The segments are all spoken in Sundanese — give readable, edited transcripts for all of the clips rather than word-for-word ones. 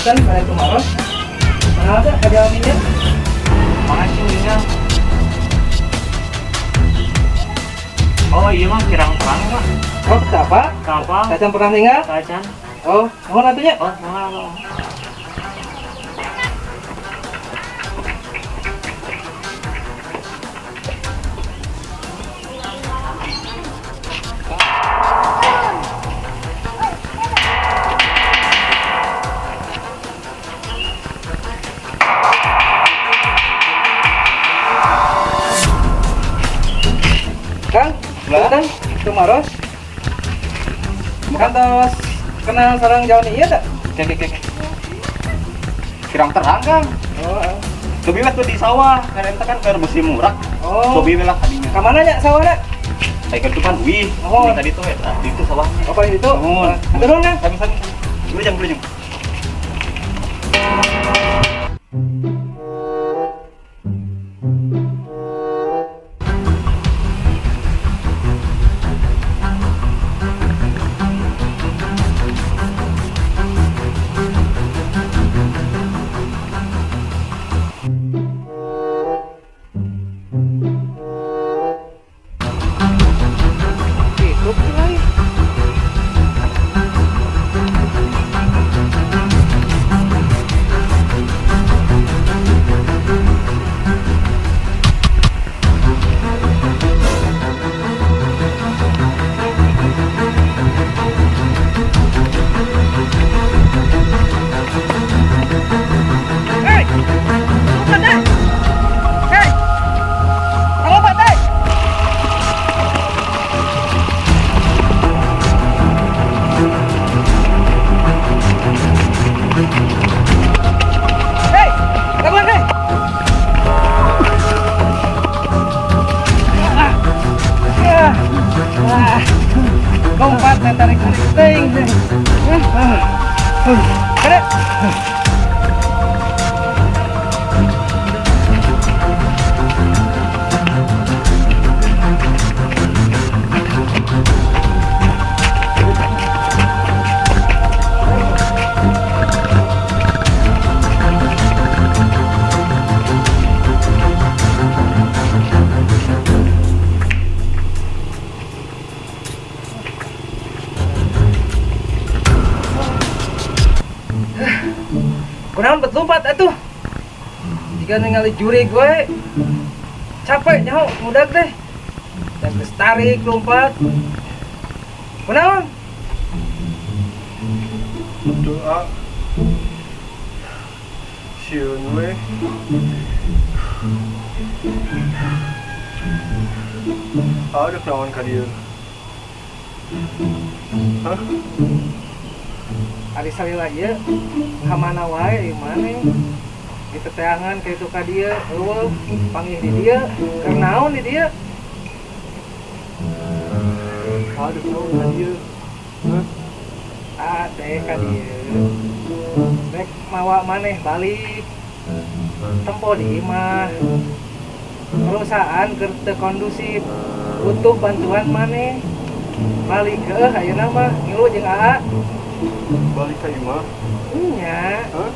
Punten, bade tumaros. Kenal teh ka jalmi nya? Mana sih tinggal? Oh iya mah kirang terang, Pak. Oh, teu apa? Apa? Tacan pernah tinggal? Tacan. Oh, nuhun atuh nya. Oh, nuhun, Pak. Kang, punten, tumaros. Kantos kenal sareng jalmi ieu teh? Oke, oke, oke. Kirang terang, Kang. Oh, oh. Cobi we tuh di sawah, karena eta kan keur musim murak. Oh. Cobi we lah kadinya. Ka mana nya sawahna? Saya ke depan wih. Oh. Ini tadi tuh eta, di itu sawahnya. Oh, paling itu. Nuhun. Hatur nuhun, Kang. Sami sami. Wilujeng, wilujeng. Tutup lagi. Hei! Bukan, hei! Hei! Kamu Pak, hei! Hei! Kamu, hei! Ah! Ah! Ah! Lompat dan tarik-tarik ting. Ah! Kena. Kunaon bet lompat atuh? Jika ningali jurig we capek nyaho ngudag teh. Dan geus tarik lompat. Kunaon? Doa. Sieun we. Aduh, naon ka dieu? Hah? Ari salila ieu ka mana wae ieu maneh? Di teteangan ka itu ka dieu, eueuh panggih di dieu, keur naon di dieu? Aduh, naon ka dieu? Hah? Ade ka dieu. Rek mawa maneh balik. Tempo di imah. Perusahaan keur teu kondusif, butuh bantuan maneh. Balik heuh ayeuna mah ngilu jeung Aa. Balik ka imah? Nya. Hah?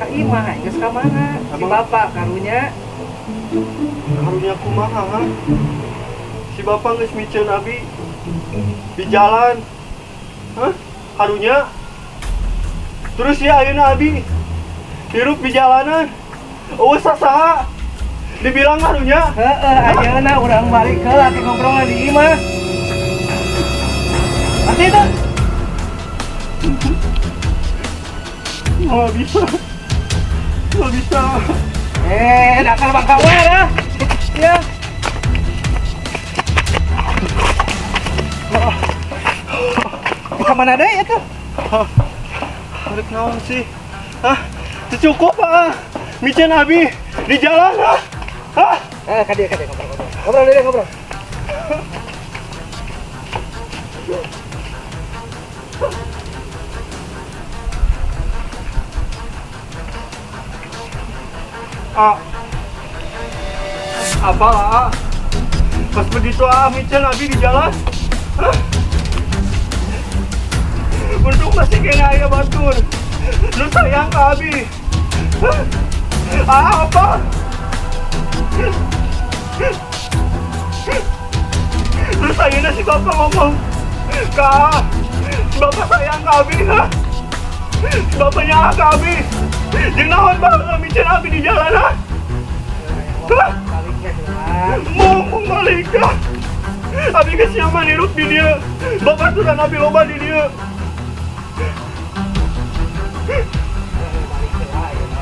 Ka imah geus ka mana? Si Abang. bapak karunya. Karunya kumaha, ha? Si bapak geus miceun abi di jalan. Hah? Karunya? Terus ya ayeuna abi hirup di jalanan. Eueuh sasaha? Dibilang karunya. Heeh, ayeuna urang balik heula ke ngobrol di imah. Pasti itu. Nggak bisa. Nggak bisa. Dakar bangka wae dah. Ya. Ka mana deui atuh? Arek naon sih? Hah? Teu cukup, ah. Miceun abi di jalan, ah. Hah? Ka dieu, ka dieu ngobrol, ngobrol. Ngobrol deui, ngobrol. Ah. Apa lah, ah? Pas begitu ah, miceun abi di jalan. Hah? Untung masih kena aya batur. Nu sayang ka abi. Hah? Apa? Terus ayeuna si bapak ngomong ka si bapak sayang ka abi, ha? Si bapaknya ka abi. Jeung naon baheula miceun abi di jalan, ha? Hah? Balik ya heula. Mau balik ka. Abi geus nyaman hirup di dieu. Babaturan abi loba di dieu. Balik heula ayeuna.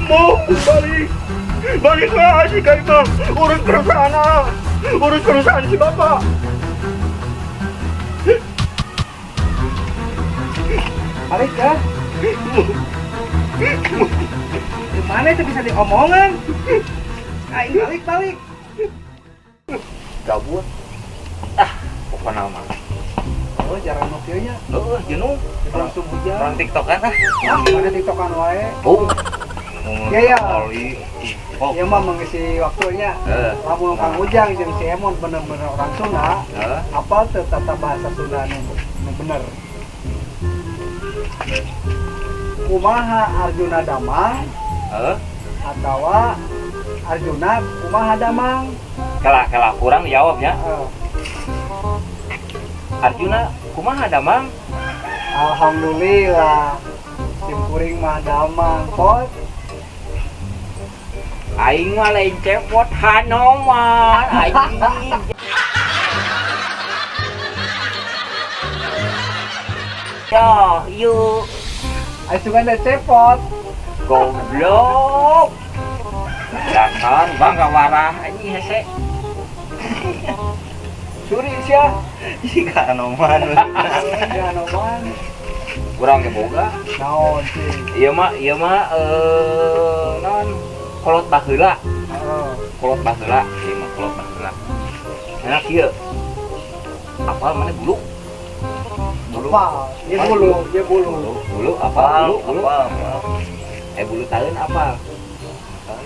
Mau balik. Balik lah si Kaima. Urus perusahaan ah. Urus perusahaan si bapak. Balik ya. Di mana itu bisa diomongan? Aing balik balik. Gabut. Ah, pokoknya mah. Oh, jarang nu kieu nya. Heeh, jenuh. Langsung hujan. Orang TikTokan ah. Ah, mana TikTokan wae. Oh. Ya, ya. Oli. Oh. Ieu mah mengisi waktunya. Heeh. Lamun Kang Ujang jeung si Emon bener-bener orang Sunda, Heeh. apa teu tata bahasa Sunda nu nu bener? Kumaha Arjuna damang Heeh. atawa Arjuna kumaha damang? Kalah kalah kurang jawab ya. Eh, Arjuna kumaha damang? Alhamdulillah. Sim kuring mah damang pot. Aing mah lain cepot Hanoman. Aing. Ya, yuk. Aing sugan da cepot. Goblok. Dasar bangga warah anjing hese. Suri sia. Jika Hanoman. Ya Hanoman. Kurang ge boga. Naon sih? Ieu mah naon kolot baheula. Heeh. Kolot baheula, ieu mah kolot baheula. Nah kieu. Apal mana bulu? Bulu. Apal, ieu bulu, ieu bulu. Bulu apa? Bulu, bulu. Eh bulu taeun apa?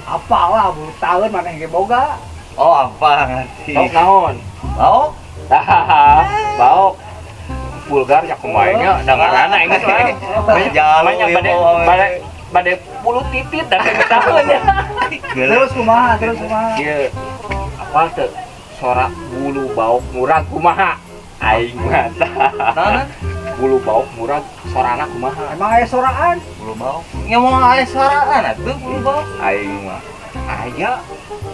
Apal lah bulu taeun maneh ge boga. Oh, apa ngerti. Baok naon? Baok? Tah, baok. Vulgar ya kumaha nya da ngaranna inget lah. Jalu Banyak ieu bade mah. bade bade bulu titit dan tahun ya. Terus kumaha, terus kumaha? Ieu apa teu? Sora bulu baok murag kumaha? Aing mah tah. Naon? Bulu baok murag sorana kumaha? Emang aya soraan? Bulu baok. Ngomong aya soraan atuh bulu baok. Aing mah aya.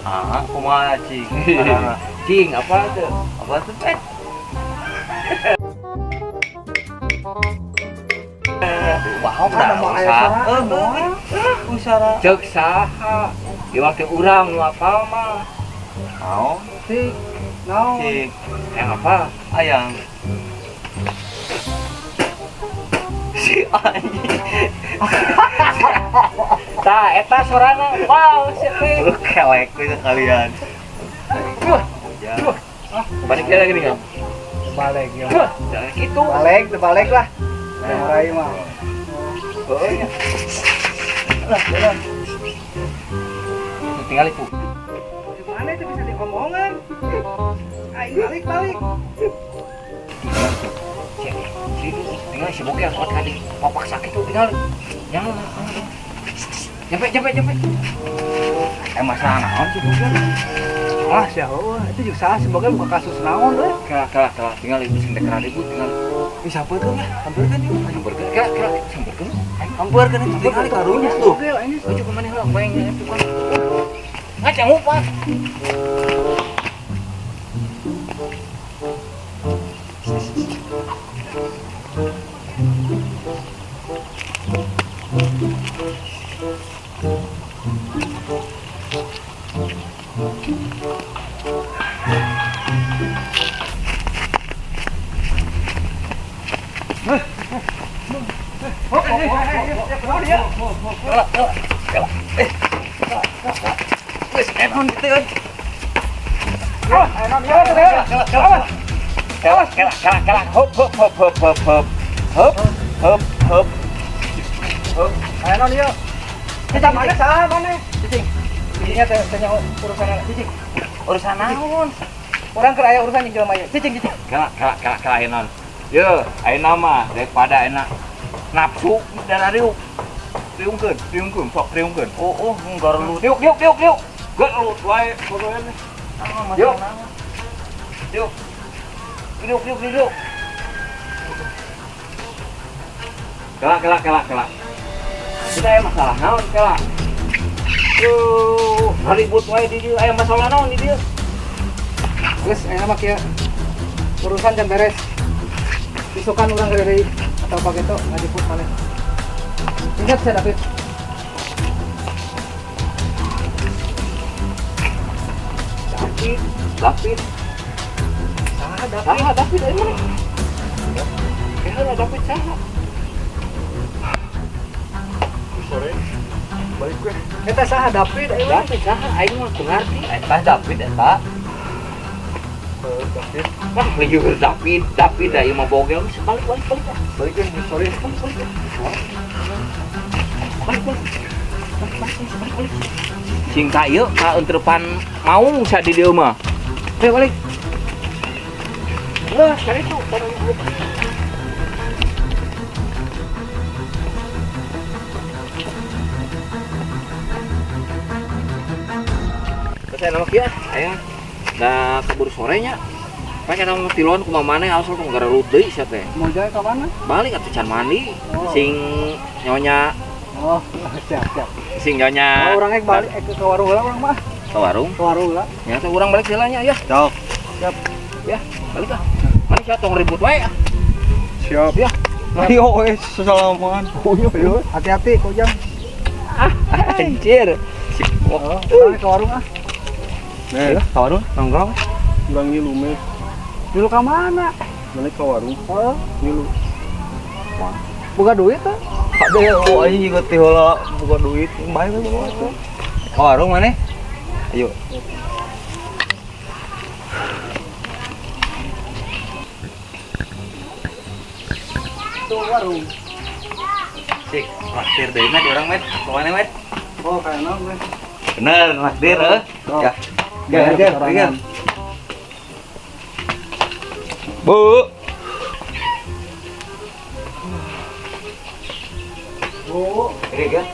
Ah, kumaha cing? Cing apa teu? Apa tuh, Pet? Baok Kan dah emang aya usah. soraan, moal. Usara. Ceuk saha? Ieu teh urang nu apal mah. Naon? Cik, naon? Cing. Yang apa? Ayang. Si anjing. Tah eta sorana. Wow, sia teh. Lu kelek gitu kalian. Wah, Ya. wah. Balik lagi nih, Kang. Balik ya. Wah, jangan gitu. Balik, terbalik lah. Yang rai mah. Oh, iya. Lah, jalan. Tinggal itu. Gimana itu bisa diomongan? Aing balik balik. Cek, itu tinggal si Bogel sholat tadi. Papak sakit tuh tinggal. Jangan. Nyampe, nyampe, nyampe. Eh masalah naon si Bogel? Ah, sia heueuh, itu juga salah si Bogel buka kasus naon euy. Kalah, kalah, kalah. Tinggal ibu sing dek ribut tinggal. Ih, sampeurkeun lah, sampeurkeun yuk. Sampeurkeun, kalah, kalah, sampeurkeun. Sampeurkeun itu tinggal karunya Si tuh. Bogel ini. Lucu kemana heula, bayang itu kan. Ngacang lupa. Wes enon gitu kan. Kalah, kalah, kalah, kalah. Hop, hop, hop, hop, hop, hop. Hop, hop, hop. Hop. Ayo non ieu. Kita mana saha mana? Cicing. Cicingnya teh teh nyaho urusan cicing. Urusan naon? Urang keur aya urusan jeung jelema ieu. Cicing, cicing. Kalah, kalah, kalah, kalah enon. Yo, ayeuna mah daripada enak Nafsu darah riuk. Riungkeun, riungkeun, sok riungkeun. Oh, garlut. Diuk, diuk, diuk, diuk. Garlut wae pokoknya. Yuk. Yuk. Diuk, diuk, diuk. Kelak, kelak, kelak, kelak. Kita aya masalah naon kelak. Tuh, ribut wae di dieu, aya masalah naon di dieu. Geus aya mah kieu. Urusan can beres. Isukan urang ke deui atau pageto ngajemput maneh. Ingat saya David. David, David. Saha David? Saha David euy maneh? Eh, David saha? Sore. Balik gue. Eta saha David euy? David saha aing mah teu ngarti. Eta David eta. David. Wah, lieur David, David da ieu mah bogel. Balik, balik, balik. Balik gue, sore. Balik, balik. Balik, balik. Balik, balik, balik, balik. Sing ka ieu ka entrepan maung sa di dieu mah. Ayo balik. Lah, cari tuh barang gua. Saya nama kia, aya. Da keburu sorenya. Pak eta mah tilon kumaha maneh asal tong gararut deui sia teh. Mau jalan ke mana? Balik atuh can mandi. Oh. Sing nyonya. Oh, siap, siap. Sing nyonya. Oh, urang ek balik ek ke warung heula urang mah. Ke warung? Ke warung heula. Nya teh urang balik heula nya ya. Cok. Siap. Ya, balik ah. Mana sia tong ribut wae ah. Siap. Ya. Ayo we sesalaman. Ayo, hati-hati kojang. Ah, anjir. Oh, urang ke warung ah. Nih, ke warung nongkrong. Urang ngilu meh. Ngilu ka mana? Mana ke warung? Oh, ngilu. Wah. Boga duit teh? Kade, oh anjing juga teh heula boga duit. Bae we boga tuh. Ke warung maneh? Ayo. Tuh warung. Cik, traktir deui mah di urang met. Kumaha met? Oh, kayakna meh. Bener, traktir heuh. Ya. Ya, Ya, ya. Bu. Bu, ini kan?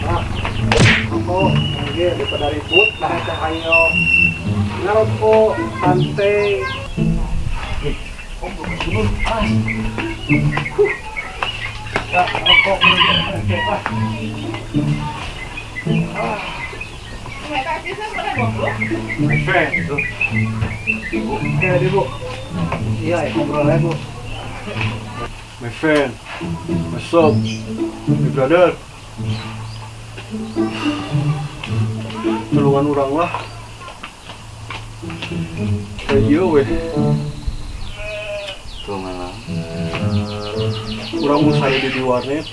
Nah, aku lagi daripada ribut, nah ayo ngerokok santai. Ya, rokok Oke, Bu. Iya, ngobrol aja, Bu. My friend, my soul, my brother. Tulungan orang lah. Ayo weh. Tulungan lah. Urang mau sare di warnet.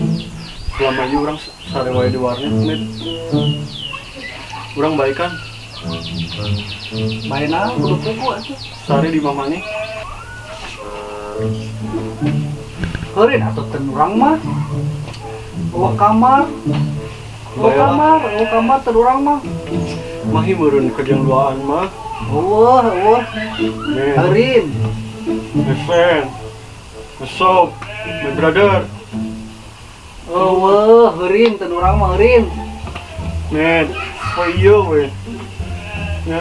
Selama ini urang sare wae di warnet, met. Urang baik kan? Baik nah, kudu kuku atuh. Sare di mamane. Heureun atuh teu urang mah. Eueuh kamar. Eueuh kamar, eueuh kamar teu urang mah. Mahi meureun kerjang duaan mah. Eueuh, eueuh. Heureun. My friend. My soul, my brother. Eueuh, heureun teu urang mah heureun. Man, for you we. Ya.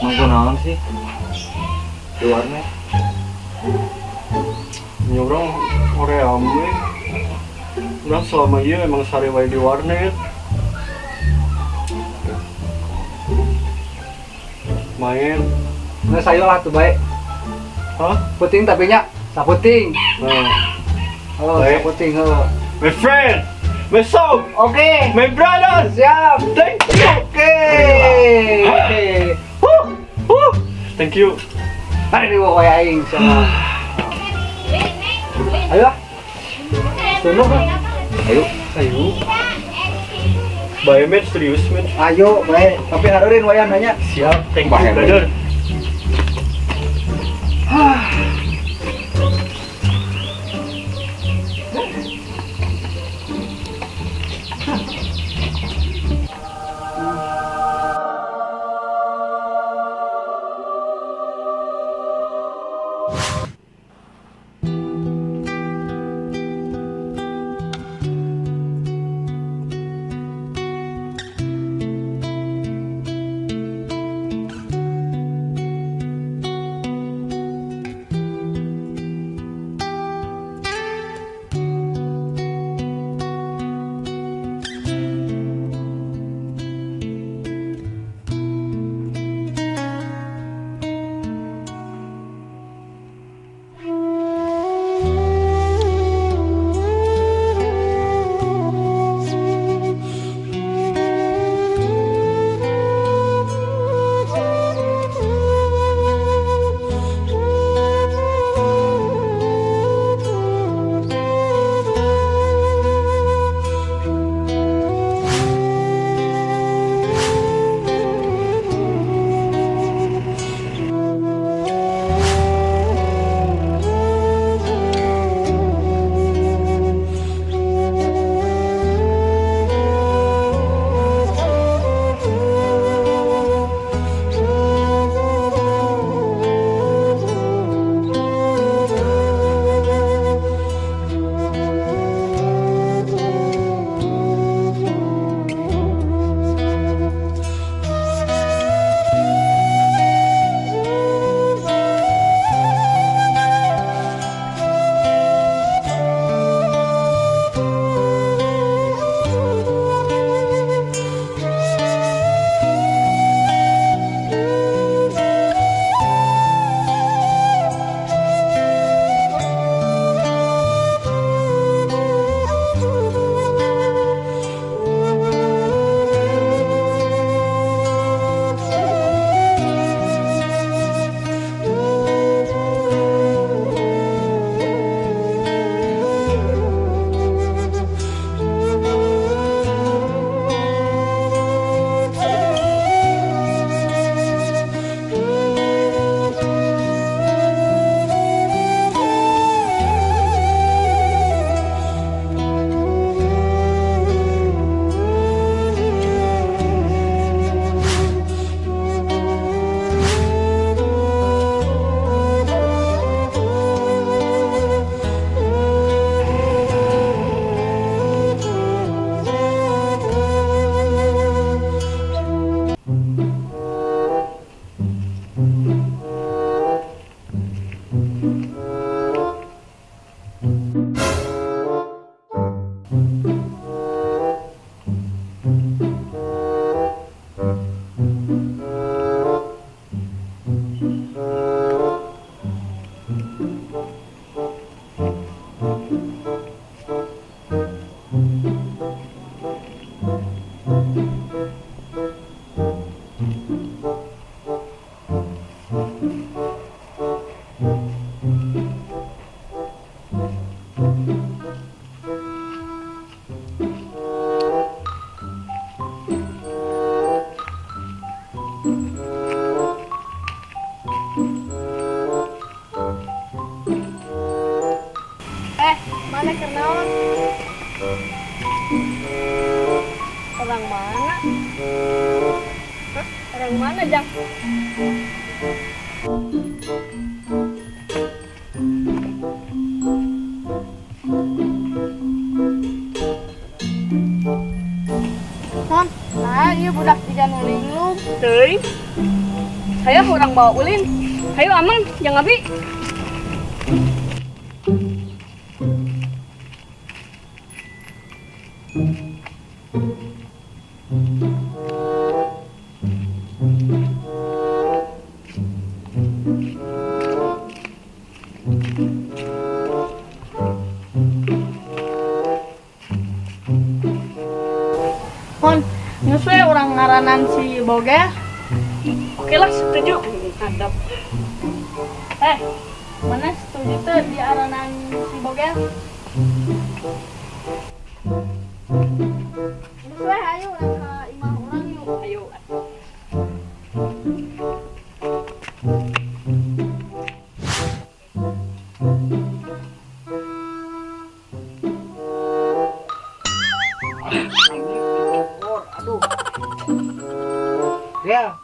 Mangko naon sih? Di warnet. Nya urang hoream we. Urang selama ieu emang sare wae di warnet. Main. Nggak sayo lah tuh baik. Hah? Puting tapi nya, saputing. Nah. Oh, saputing heuh. My friend, my soul. Oke. Okay. My brother. Siap. Thank you. Oke. Okay. Huh. Huh. Thank you. Mari dibawa wae aing sama. Ayo. Tolong. Ayo. Ayo. Bae met, serius met. Ayo, bae. Tapi harurin wayan nanya. Siap, thank you brother. Eh, mana keur naon? Orang mana? Hah? Orang mana, Jang? Mon, nah iya budak jiga nu linglung. Teuing. Hayo urang bawa ulin. Hayo ameng, jang abi. Mon, geus we urang ngaranan si Bogel. Oke lah, setuju. Mantap. Eh, mana setuju tuh diaranan si Bogel? Geus we ayo urang ka imah urang yuk. Ayo. Aduh. Ya.